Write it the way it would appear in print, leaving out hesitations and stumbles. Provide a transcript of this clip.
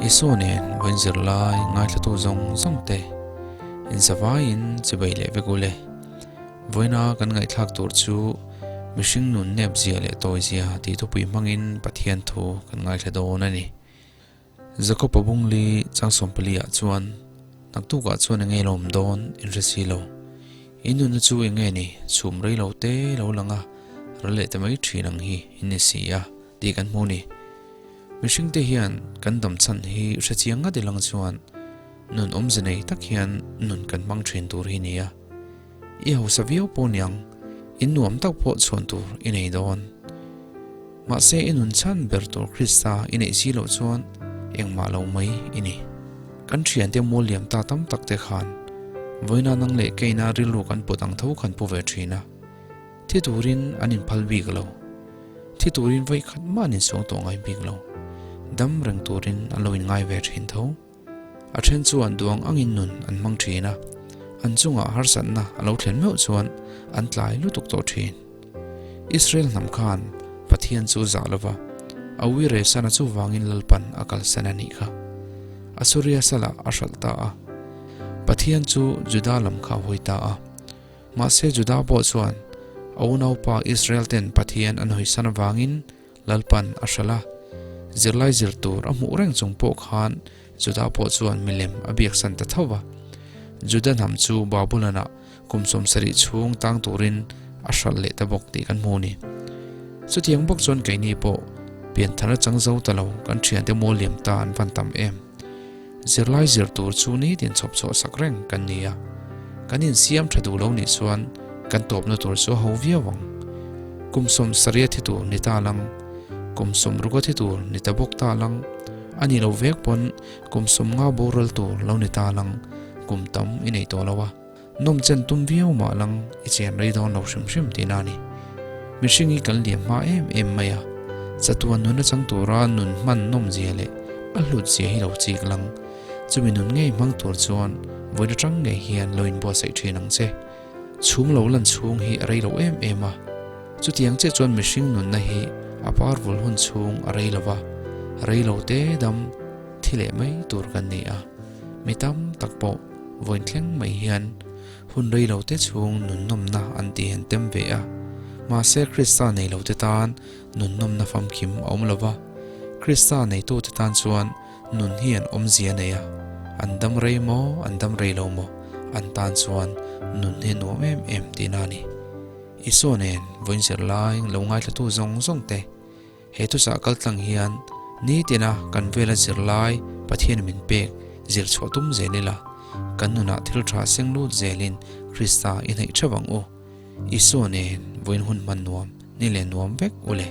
Isua nen vawiin zirlai ngaithlatu zawng zawng te inzavaiin chibai leh vek ule. Vawiina kan ngaihthlak tur chu mihring nun nep zia leh tawi zia tih thupui hmangin Pathian thu kan ngaithla dawn a ni. Jakob-a bungli chang sawmpali ah chuan naktukah chuan enge lawm dawn in hre si lo. In nunna chu enge ni chhum rei lo te lo lang a, ral leh ta mai thin ang hi in ni si a tih kan hmu ni. Mihring te hian kan dam chhan hi hre chiang ngat ilang chuan nun awmze nei tak hian nun kan hmang thin tur hi nia. I hausa viau pawh niang, in nuam tak pawh chhuan tur i nei dawn. Mahse i nun chhan ber tur Krista i neih si loh chuan engmah lo mai i ni. Kan thiante mual liam ta tam tak te khan vawiina nang leh keina rilru kan put ang tho khan pu ve thin a. Thi turin an inphal bik lo. Thi turin vawi khat mah an insuang tawh ngai bik lo. Dam reng turin an lo inngai ve thin tho. A then chuan duang angin nun an hmang thin a, an chungah harsatna a lo thlen meuh chuan an tlai lutuk tawh thin. Israel hnam khan Pathian chu zah lova, a ui rehsan a chuvangin Lalpan a kalsan a nih kha. Asuria salah a hralh ta a. Pathian chu Juda lam kha a hawi ta a. Mahse Juda pawh chuan a unaupa Israel ten Pathian an hawisan avangin Lalpan a hralh a, zirlai zir tur a hmuh reng chung pawh khan Juda pawh chuan milem a biaksan ta tho va. Juda hnam chu Babulon-ah kum 70 chhung tang turin a hralh leh ta bawk tih kan hmu a ni. Chutiang bawk chuan keini pawh pianthar a chang zo ta lo kan thiante mual liam ta an van tam em. Zirlai zir tur chu nitin chhawp chhuah sak reng kan ni a, kan insiam tha duh lo nih chuan kan tawpna tur chu a ho viau ang. Kum 70 a thi tur ni ta lang, kum 60 a thi tur ni ta bawk ta lang, a ni lo vek pawn kum 50 boral tur lo ni ta lang, kum tam i nei tawh lo a, nawm chen tum viau mah lang i chen rei dawn lo hrim hrim tihna a ni. Mihring hi kan liam hma em em mai a, chatuan nun atang tura nun hman nawm zia leh a hlut zia hi lo chik lang. Chumi nun ngei hmang tur chuan vawiin atang ngei hian lo inbuatsaih thin ang che. Chhum lo lan chhung hi a rei lo em em a, chutiang chiah chuan mihring nunna hi a parvul hun chhung a rei lo va, rei lo te dam thi leh mai tur kan ni a, mi tam tak pawh vawiin thleng mai hian Hun rei lo te chhung nunnawmna an ti an tem ve a, mahse Krista nei lo te tan nunnawmna famkim a awm lo va, Krista neitu te tan chuan nun hi an awmzia nei a, an dam rei maw an dam rei lo maw an tan chuan nun hi nuam em em tihna a ni. Isua nen vawiin zirlai lo ngaithlatu zawng zawng te He thuchah kaltlang hian nitina kan vela zirlai Pathian min pek zir chhuah tum zel ila, kan nunah thil tha seng lut zelin Krista i hnaih theuh ang u. Isua nen vawiin hun hman nuam ni leh nuam vek u le.